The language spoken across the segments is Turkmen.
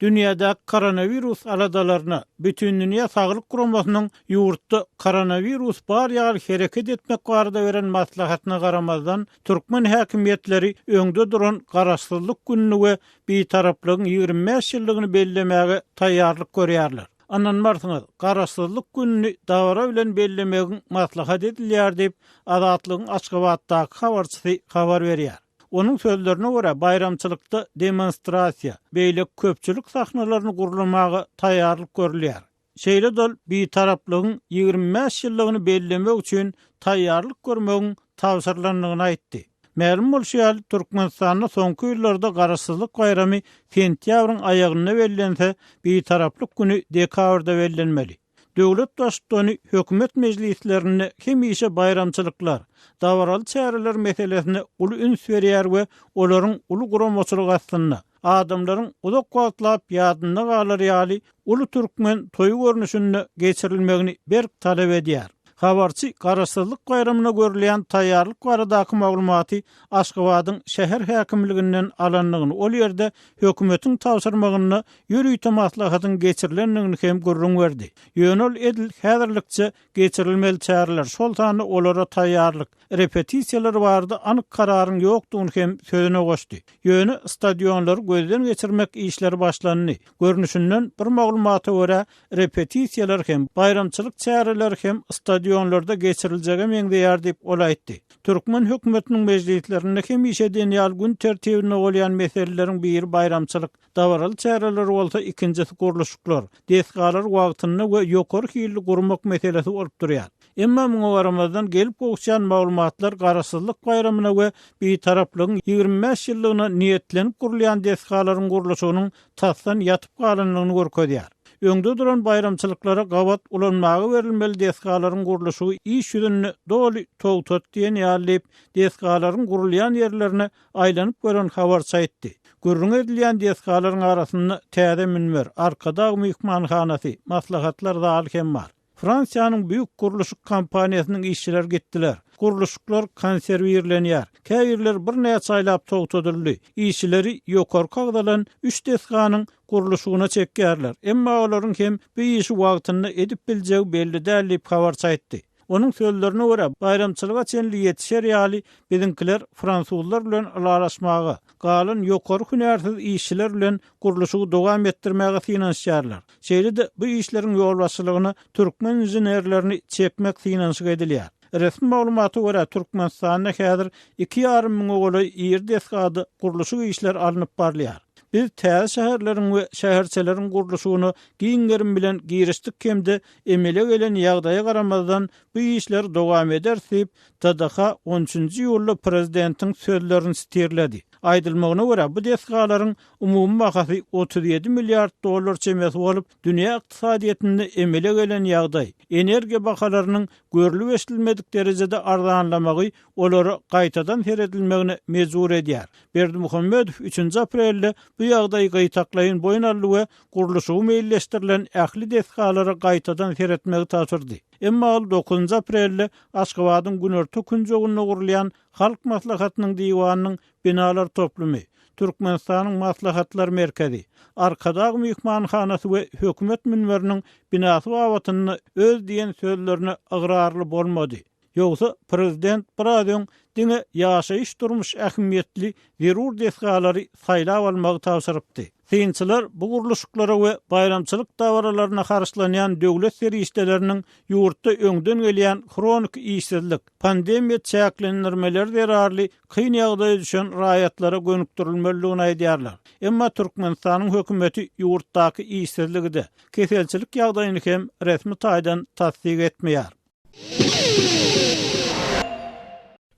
Dünýädäki koronawirus aladalaryna, Bütindünýä Saglyk Guramasynyň ýurtda koronawirus bar ýaly hereket etmek barada beren maslahatyna garamazdan, türkmen häkimiýetleri öňde duran Garaşsyzlyk gününi we Bitaraplygyň 25 ýyllygyny bellemäge taýýarlyk görýärler. Ynanmarsyňyz, Garaşsyzlyk gününi dabara bilen bellemegiň maslahat edilýär diýip, Azatlygyň Aşgabatdaky habarçysy habar berýär. Onuň sözlerine görä, baýramçylykda demonstrasiýa, beýleki köpçülik sahnalaryny gurlamaga taýýarlyk görülýär. Şeýle-de ol Bitaraplygyň 25 ýyllygyny bellemek üçin taýýarlyk görmegiň tabşyrylandygyny aýtdy. Mälim bolşy ýaly, Türkmenistanda soňky ýyllarda Garaşsyzlyk baýramy sentýabryň aýagynda bellense, Bitaraplyk güni dekabrda bellenmeli. Döwlet Baştutany hökümet mejlislerinde hemişe baýramçylyklar, dabaraly çäreler meselesine uly üns berýär we olaryň uly guramaçylyk astynda, adamlaryň uzak wagtlap ýadynda galar ýaly uly türkmen toýy görnüşinde geçirilmegini berk talap edýär. Habarçy Garaşsyzlyk baýramyna görülýän taýýarlyk baradaky maglumaty Aşgabadyň şäher häkimliginden alandygyny, ol ýerde hökümetiň tabşyrmagynda ýörite maslahatyň geçirilendigini hem gürrüň berdi. Ýöne ol edil häzirlikçe geçirilmeli çäreler, şol sanda olara taýýarlyk, repetisiýalar barada anyk kararyň ýokdugyny hem sözüne goşdy. Ýöne stadionlary gözden geçirmek işleri başlandy. Görnüşinden, bir maglumata görä, repetisiýalar hem, baýramçylyk çäreleri hem stadionlarda geçiriljege meňzeýär diýip, ol aýtdy. Türkmen hökümetiniň mejlislerinde hemişe diýen ýaly gün tertibinde bolýan meseleleriň biri baýramçylyk, dabaraly çäreler bolsa ikinjisi gurluşyklar, desgalary wagtynda we ýokary hilli gurmak meselesi bolup durýar. Emma muňa garamazdan gelip gowuşýan maglumatlar Garaşsyzlyk baýramyna we Bitaraplygyň 25 ýyllygyna niýetlenip gurulýan desgalaryň gurluşygynyň tasdan ýatyp galandygyny görkezýär. Öňde duran baýramçylyklara gabat ulanmaga berilmeli desgalaryň gurluşygy iş ýüzünde doly togtat diýen ýaly diýip, desgalaryň gurulýan ýerlerine aýlanyp gören habarçy aýtdy. Gürrüňi edilýän desgalaryň arasynda täze münber, Arkadag myhmanhanasy, maslahatlar zaly hem bar. Fransiýanyň büýük gurluşyk kompaniýasynyň işçileri gitdiler. Gurluşyklar konserwirlenýär. Käbirleri birnäçe aýlap togtadyldy. Işçileri ýokarky agzalan üç desganyň gurluşygyna çekýärler. Emma olaryň hem bu işi wagtynda edip biljegi belli däl diýip, habarçy aýtdy. Onuň sözlerine görä, baýramçylyga çenli ýetişer ýaly biziňkiler fransuzlar bilen ylalaşmaga, galan ýokary hünärsiz işçiler bilen gurluşygy dowam etdirmäge synanyşýarlar. Şeýle-de bu işleriň ýolbaşçylygyna türkmen inženerlerini çekmek synanyşyk edilýär. Resmi maglumata görä, Türkmenistanda häzir iki ýarym müňe golaý iri desgada gurluşyk işleri alnyp barylýar. Biz täze şäherleriň we şäherçeleriň gurluşygyna giň gerim bilen girişdik hem-de emele gelen ýagdaýa garamazdan bu işleri dowam ederis diýip, TDH on üçünji iýulda prezidentiň sözlerini sitirledi. Aýdylmagyna görä, bu desgalaryň umumy bahasy 37 milliard dollar çemesi bolup, dünýä ykdysadyýetinde emele gelen ýagdaý, energiýa bahalarynyň görlüp-eşidilmedik derejede arzanlamagy olara gaýtadan seredilmegine mejbur edýär. Berdimuhamedow üçünji aprelde bu ýagdaýy gytaklaýyn boýun aldy we gurluşygy meýilleşdirilen ähli desgalara gaýtadan seretmegi tabşyrdy. Emma ol dokuzynjy aprelde Aşgabadyň günorta künjeginde gurulýan Halk Maslahatynyň Diwanynyň binalar toplumy, Türkmenistanyň Maslahatlar merkezi, Arkadag myhmanhanasy we Hökümet münberiniň binasy babatynda öz diýen sözlerine ygrarly bolmady. Ýogsa, prezident biraz öň diňe ýaşaýyş-durmuş ähmiýetli zerur desgalary saýlap almagy tabşyrypdy. Synçylar bu gurluşyklara we baýramçylyk dabaralaryna harçlanýan döwlet serişdeleriniň ýurtda öňden gelýän hroniki işsizlik, pandemiýa çäklendirmeleri zerarly kyn ýagdaýa düşen raýatlara gönükdirilmelidigini aýdýarlar. Emma Türkmenistanyň hökümeti ýurtdaky işsizligi-de, keselçilik ýagdaýyny hem resmi taýdan tassyk etmeýär.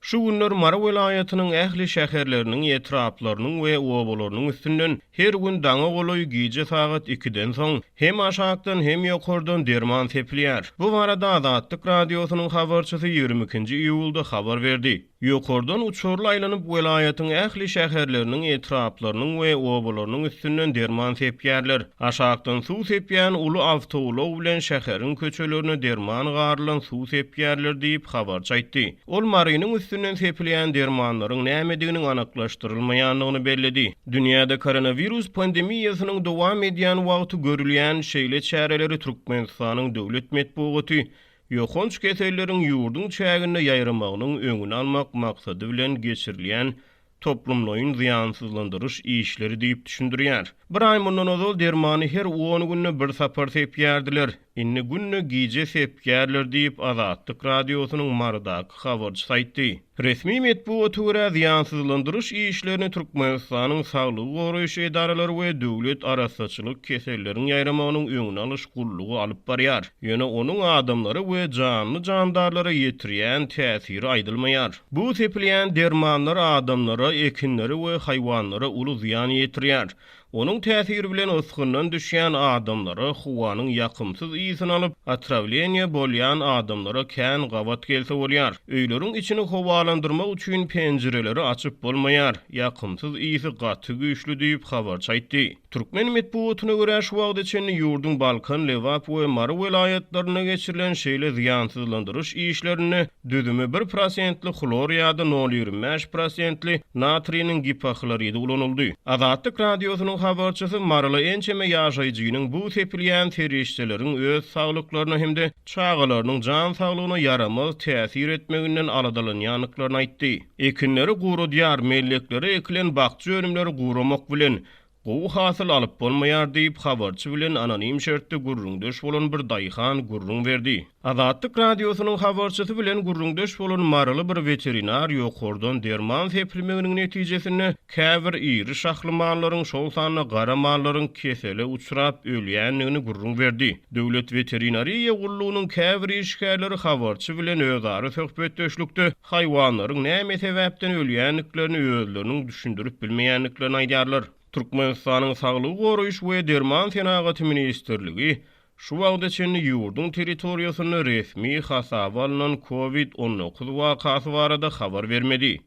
Şu günler Mary welaýatynyň ähli şäherleriniň, etraplarynyň we obalarynyň üstünden her gün daňa golaý gije sagat ikiden soň hem aşakdan, hem ýokardan derman sepilýär. Bu barada Azatlyk Radiosynyň habarçysy 22 iýulda habar berdi. Ýokardan uçarly aýlanyp, welaýatyň ähli şäherleriniň, etraplarynyň we obalarynyň üstünden derman sepýärler. Aşakdan suw sepýän uly awtoulag bilen şäheriň köçelerine derman garylan suw sepýärler diýip, habarçy aýtdy. Ol Marynyň üstünden sepilýän dermanlaryň nämediginiň anyklaşdyrylmaýandygyny belledi. Dünýäde koronawirus pandemiýasynyň dowam edýän wagty görülýän şeýle çäreleri Türkmenistanyň döwlet metbugaty ýokanç keselleriň ýurduň çäginde ýaýramagynyň öňüni almak maksady bilen geçirilýän toplumlaýyn zyýansyzlandyryş işleri diýip düşündirýär. Bir aý mundan ozal dermany her on günde bir sapar sepýärdiler. Indi günde gije sepýärler diýip, Azatlyk Radiosynyň Marydaky habarçysy aýtdy. Resmi metbugata görä, zyýansyzlandyryş işlerini Türkmenistanyň saglygy goraýyş edaralary we Döwlet arassaçylyk keselleriň ýaýramagynyň öňüni alyş gullugy alyp barýar. Ýöne onuň adamlara we janly-jandarlara ýetirýän täsiri aýdylmaýar. Bu sepilýän dermanlar adamlara, ekinlere we haýwanlara uly zyýan ýetirýär. Onuň täsiri bilen ysgyndan düşýän adamlara howanyň ýakymsyz ysyny alyp, otrawleniýe bolýan adamlara kän gabat gelse bolýar. Öýleriň içini howalandyrmak üçin penjireleri açyp bolmaýar, ýakymsyz ysy gaty güýçli diýip, habarçy aýtdy. Türkmen metbugatyna görä, şu wagta çenli ýurduň Balkan, Lebap we Mary welaýatlarynda geçirilen şeýle zyýansyzlandyryş işlerinde Düzümi bir prosentli hlor ýa-da nol 25 prosentli natriniň gipohloridi ulanyldy. Azatlyk Radiosynyň habarçysy maryly ençeme ýaşaýjynyň bu sepilýän serişdeleriň öz saglyklaryna hem-de çagalarynyň jan saglygyna ýaramaz täsir etmeginden aladalanýandyklaryny aýtdy. Ekinleri guradýar, melleklere ekilen bakja önümleri guramak bilen, Gowy hasyl alyp bolmaýar diýip, habarçy bilen anonim şertde gürrüňdeş bolan bir daýhan gürrüň berdi. Azatlyk Radiosynyň habarçysy bilen gürrüňdeş bolan maryly bir weterinar ýokardan derman sepilmeginiň netijesinde käbir iri şahly mallaryň, şol sanda gara mallaryň kesele uçrap ölýändigini gürrüň berdi. Döwlet weterinariýa gullugynyň käbir işgärleri habarçy bilen özara söhbetdeşlikde haýwanlaryň näme sebäpden ölýändiklerini özleriniň düşündirip bilmeýändiklerini aýdýarlar. Türkmenistanyň Saglygy goraýyş we derman senagaty ministrligi şu wagta çenli ýurduň territoriýasynda resmi hasaba alnan Covid 19 wakasy barada habar bermedi.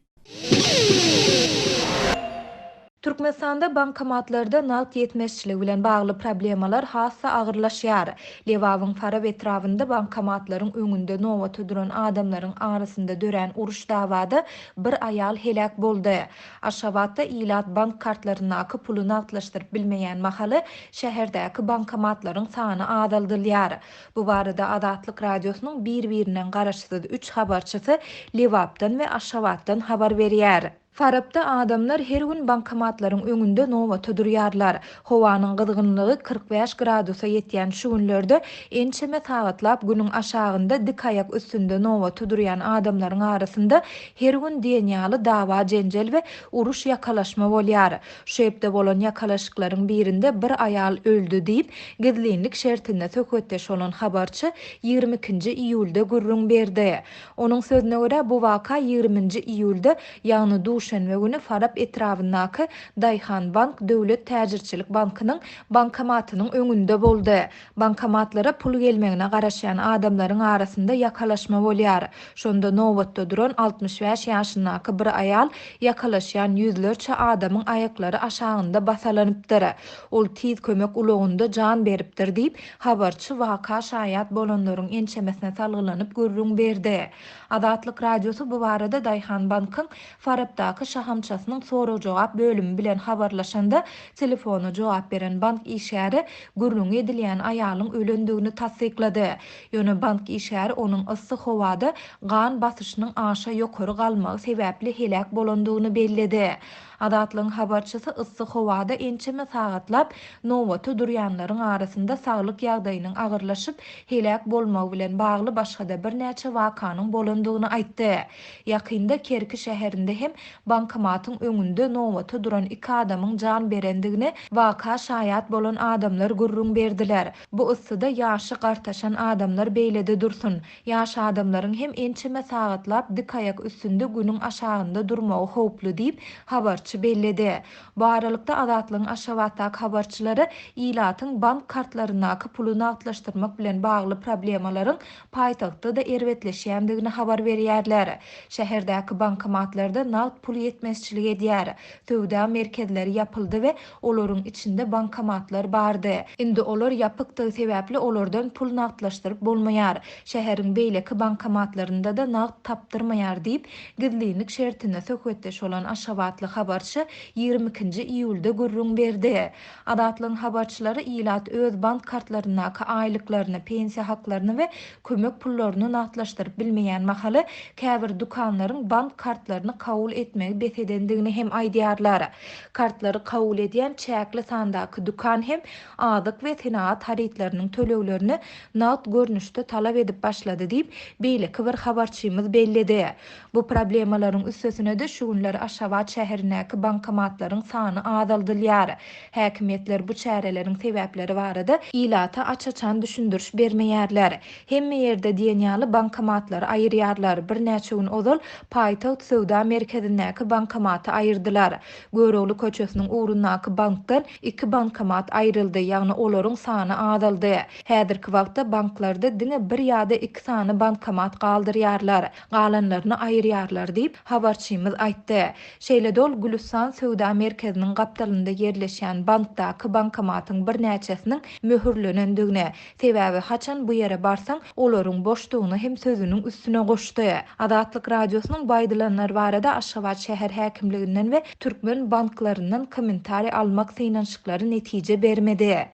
Türkmenistanda bankomatlarda nagt ýetmezçiligi bilen bagly problemalar has-da agyrlaşýar. Lebabyň Farap etrabynda bankomatlaryň öňünde nobata duran adamlaryň arasynda dörän uruş-dawada bir aýal heläk boldy. Aşgabatda ilat bank kartlaryndaky puly nagtlaşdyryp bilmeýän mahaly, şäherdäki bankomatlaryň sany azaldylýar. Bu barada Azatlyk Radiosynyň bir-birinden garaşsyz üç habarçysy Lebapdan we Aşgabatdan habar berýär. Farapda adamlar her gün bankomatlaryň öňünde nobata durýarlar. Howanyň gyzgynlygy 45 gradusa ýetýän şu günlerde ençeme sagatlap günüň aşagynda dik aýak üstünde nobata durýan adamlaryň arasynda her gün diýen ýaly dawa-jenjel we uruş-ýakalaşma bolýar. Şu hepde bolan ýakalaşyklaryň birinde bir aýal öldi diýip, gizlinlik şertinde söhbetdeş bolan habarçy 22-nji iýulda gürrüň berdi. Onuň sözüne görä, bu waka ýigriminji iýulda, ýagny duşenbe güni Farap etrabyndaky Daýhanbank döwlet täjirçilik bankynyň bankomatynyň öňünde boldy. Bankomatlara pul gelmegine garaşýan adamlaryň arasynda ýakalaşma bolýar. Şonda nobatda duran 65 ýaşyndaky bir aýal ýakalaşýan ýüzlerçe adamyň aýaklary aşagynda basalanypdyr. Ol tiz kömek ulagynda jan beripdir diýip, habarçy waka şaýat bolanlaryň ençemesine salgylanyp gürrüň berdi. Azatlyk Radiosy bu barada Daýhanbankyň Farapdaky şahamçasynyň sorag-jogap bölümi bilen habarlaşanda, telefona jogap beren bank işgäri gürrüňi edilýän aýalyň ölendigini tassyklady. Ýöne bank işgäri onuň yssy howada gan basyşynyň aşa ýokary galmagy sebäpli heläk bolandygyny belledi. Azatlygyň habarçysy yssy howada ençeme sagatlap nobata durýanlaryň arasynda saglyk ýagdaýynyň agyrlaşyp, heläk bolmagy bilen bagly başga-da birnäçe wakanyň bolandygyny aýtdy. Ýakynda Kerki şäherinde hem bankomatyň öňünde nobata duran iki adamyň jan berendigini waka şaýat bolan adamlar gürrüň berdiler. Bu yssyda ýaşy gartaşan adamlar beýlede dursun, Ýaş adamlaryň hem ençeme sagatlap dik aýak üstünde günüň aşagynda durmagy howply diýip, habarçy. habarçy belledi. Bu aralykda, Azatlygyň Aşgabatdaky habarçylary ilatyň bank kartlaryndaky puly nagtlaşdyrmak bilen bagly problemalaryň paýtagtda-da erbetleşýändigini habar berýärler. Şäherdäki bankomatlarda nagt pul ýetmezçilik edýär. Söwda merkezleri ýapyldy we olaryň içinde bankomatlar bardy. Indi olar ýapykdygy sebäpli olardan pul nagtlaşdyryp bolmaýar. Şäheriň beýleki bankomatlarynda-da nagt tapdyrmaýar diýip, gizlinlik şertinde söhbetdeş bolan aşgabatly habarçy 22-nji iýulda gürrüň berdi. Azatlygyň habarçylary ilat öz bank kartlaryndaky aýlyklaryny, pensiýa haklaryny we kömek pullaryny nagtlaşdyryp bilmeýän mahaly, käbir dükanlaryň bank kartlaryny kabul etmegi bes edendigini hem aýdýarlar. Kartlary kabul edýän çäkli sandaky dükan hem azyk we senagat harytlarynyň töleglerini nagt görnüşde talap edip başlady diýip, beýleki bir habarçymyz belledi. Bu problemalaryň üstesine-de şu günler Aşgabat şäherindäki bankomatlaryň sany azaldylýar. Häkimiýetler bu çäreleriň sebäpleri barada ilata aç-açan düşündiriş bermeýärler. Hemme ýerde diýen ýaly bankomatlary aýyrýarlar. Birnäçe gün ozal paýtagt söwda merkezindäki bankomaty aýyrdylar. Görogly köçesiniň ugrundaky bankdan iki bankomat aýryldy, ýagny olaryň sany azaldy. Häzirki wagtda banklarda diňe bir ýa-da iki sany bankomat galdyrýarlar, galanlaryny aýyrýarlar diýip, habarçymyz aýtdy. Şeýle-de ol Gülüstan söwda merkeziniň gapdalynda ýerleşýän bankdaky bankomatyň birnäçesiniň möhürlenendigini, sebäbi haçan bu ýere barsaň, olaryň boşdugyny hem sözüniň üstüne goşdy. Azatlyk Radiosynyň bu aýdylanlar barada Aşgabat şäher häkimliginden we türkmen banklaryndan kommentariý almak synanyşyklary netije bermedi.